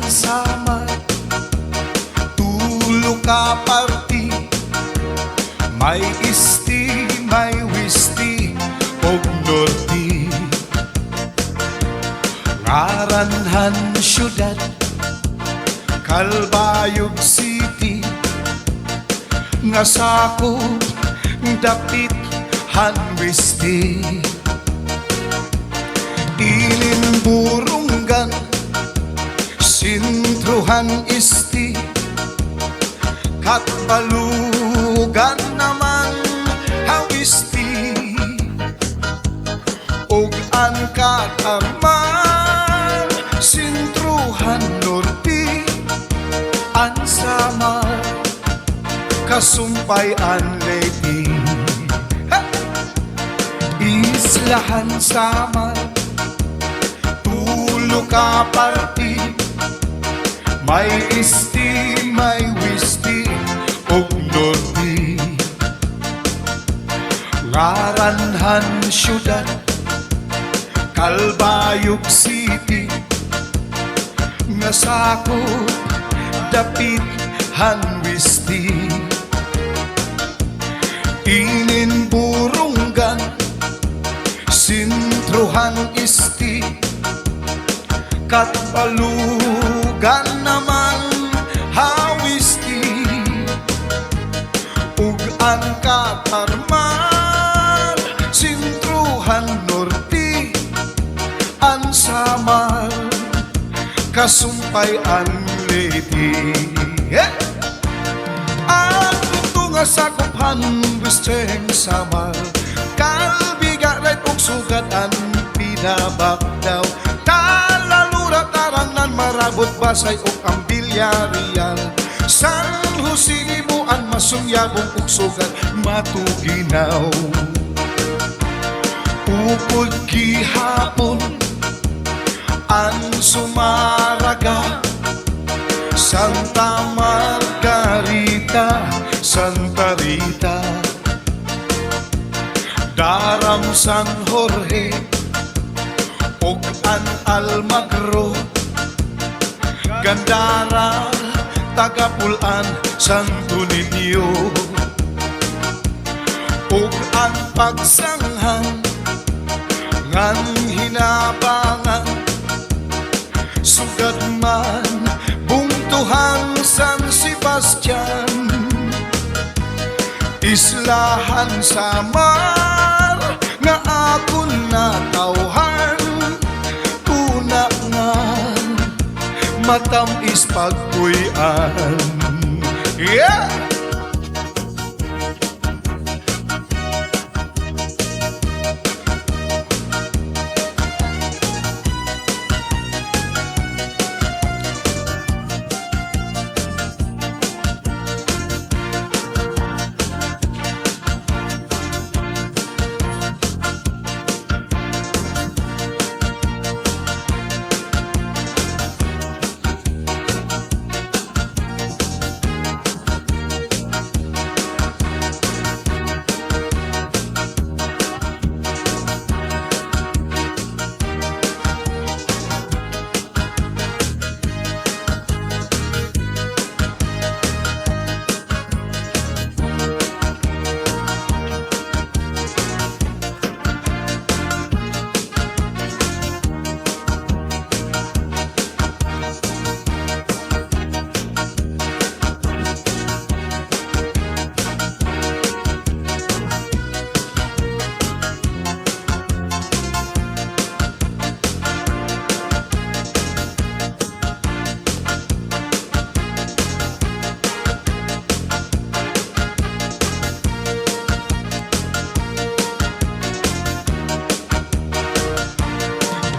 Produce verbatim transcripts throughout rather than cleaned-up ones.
Samar, tulo ka parti, may esti, may westi, ug norti. Ngaran han syudad, Calbayog City, nga sakop dapit han westi. Inin Borongan, sentro han esti, Catbalogan naman ha westi. Ug an Catarman, sentro han norte, an Samar, kasumpay an Leyte. Ha! Isla han Samar, tulo ka parti, may esti, may westi, ug norte. Ngaran han syudad, Calbayog City, nga sakop dapit han westi. Inin Borongan, sentro han esti, Catbalogan naman ha westi. Ug an Catarman, sentro han norte, an Samar, kasumpay an Leyte. Eh! An punto nga sakop han Western Samar, Calbiga, Rayt ug sugad an Pinabacdao, Talalora, Taranan, Marabut, Basay ug an Villarreal, San Jose, Nimuan, Masunyabong ug sugad Matuguinao. Upod gihapon an Zumarraga, Santa Margarita, Santa Rita, Daram, San Jorge, ug an Almagro, Gandara, Tagapul-an, Santo Niño, ug an Pagsangan ngan Hinabangan, sugad man bungto han San Sebastian. Isla han Samar nga akon natawhan, una nga matam-is pagpuy-an. Yeah!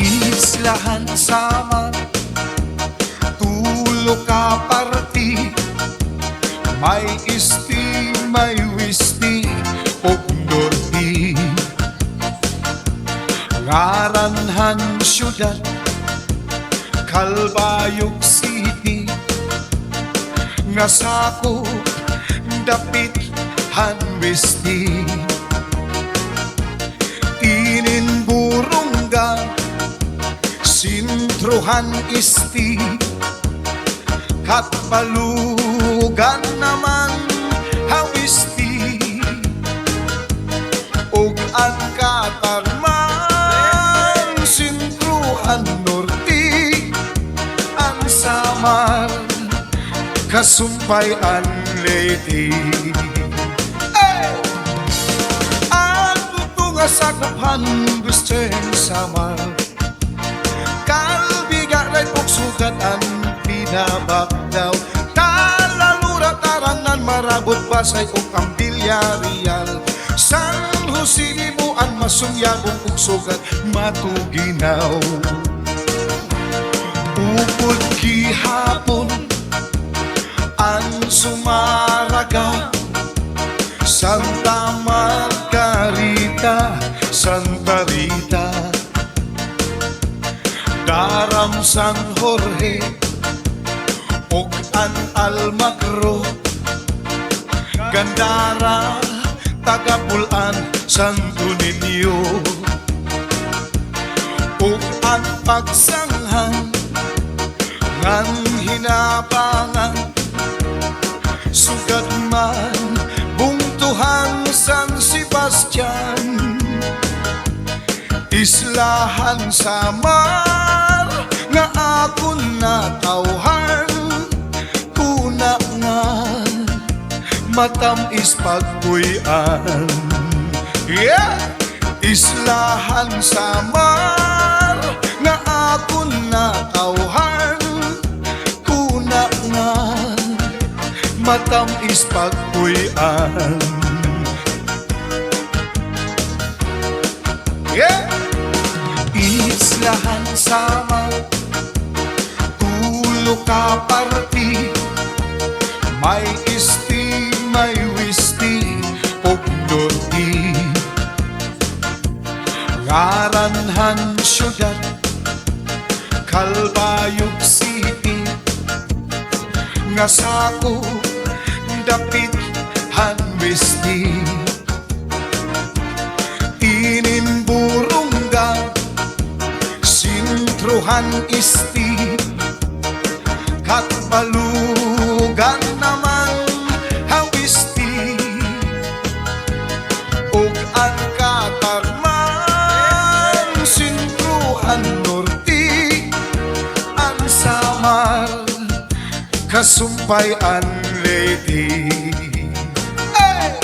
Isla han Samar, tulo ka parti, may esti, may westi, ug norte. Ngaran han syudad, Calbayog City, nga sakop dapit han westi. Inin Borongan, sentro han esti, Catbalogan naman ha weste, ug an Catarman sentro han norte, an Samar kasumpay an Leyte. Hey! An tuto nga sakop han Western Samar, Calbiga, Raypok, sugad an Pinabacdao, Talalora, Taranan, Marabut, Basay, ug an Villarreal, San Jose, Liboan, Masunyagong, ug sugad Matuguinao. Upod gihapon an Zumarraga, Santa Margarita, Santa Rita, Daram, San Jorge, ug an Almagro, Gandara, Tagapul-an, Santo Niño, ug an Pagsangan ngan Hinabangan, sugad man bungto han San Sebastian. Isla han Samar nga akon natawhan, kuna nga matam-is pagpuy-an. Yeah! Isla han Samar nga akon natawhan, kuna nga matam-is pagpuy-an. Yeah! Isla han Samar, tulo ka parte, may este, may weste, ug norte. Ngaran han syudad, Calbayog City, nga sakop dapit han weste. Inin Borongan, sentro han este, Catbalogan naman ha weste, ug an Catarman, sentro han norte, an Samar, kasumpay an Leyte. Hey!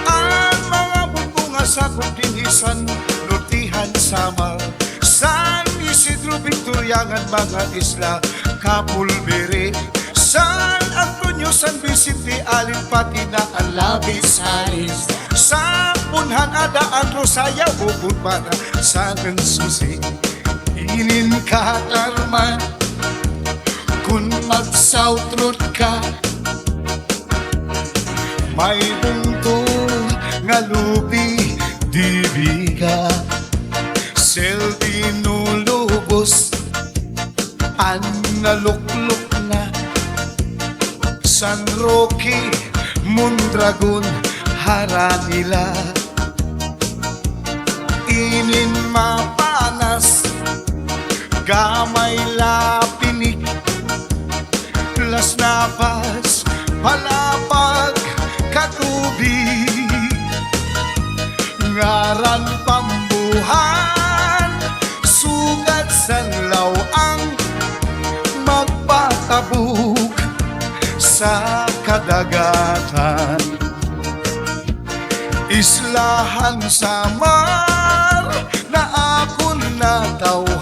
An mga bungto nga sakop dinhi san norte han Samar, San Isidro, Victoria ngan mga isla, Capo Beret, San Antonio, San Vicente, Alit, Patina, Alavis, Aris, San Juan, Ada, An Rosaya, Bubon, Pana, San Jose. Inin Catarman, kun mag-south road ka, may bungto nga lubi, Diviga, Selvino, Lobos, an naluklok na, San Roque, Mondragon, Jaranilla. Inin Mapanas, Gamay, Lapinig, Las Navas, Palapag, Katubi. Ngaran Pambuhan, sugad san law-ang magpatabok sa kadagatan. Isla han Samar nga akon nataw-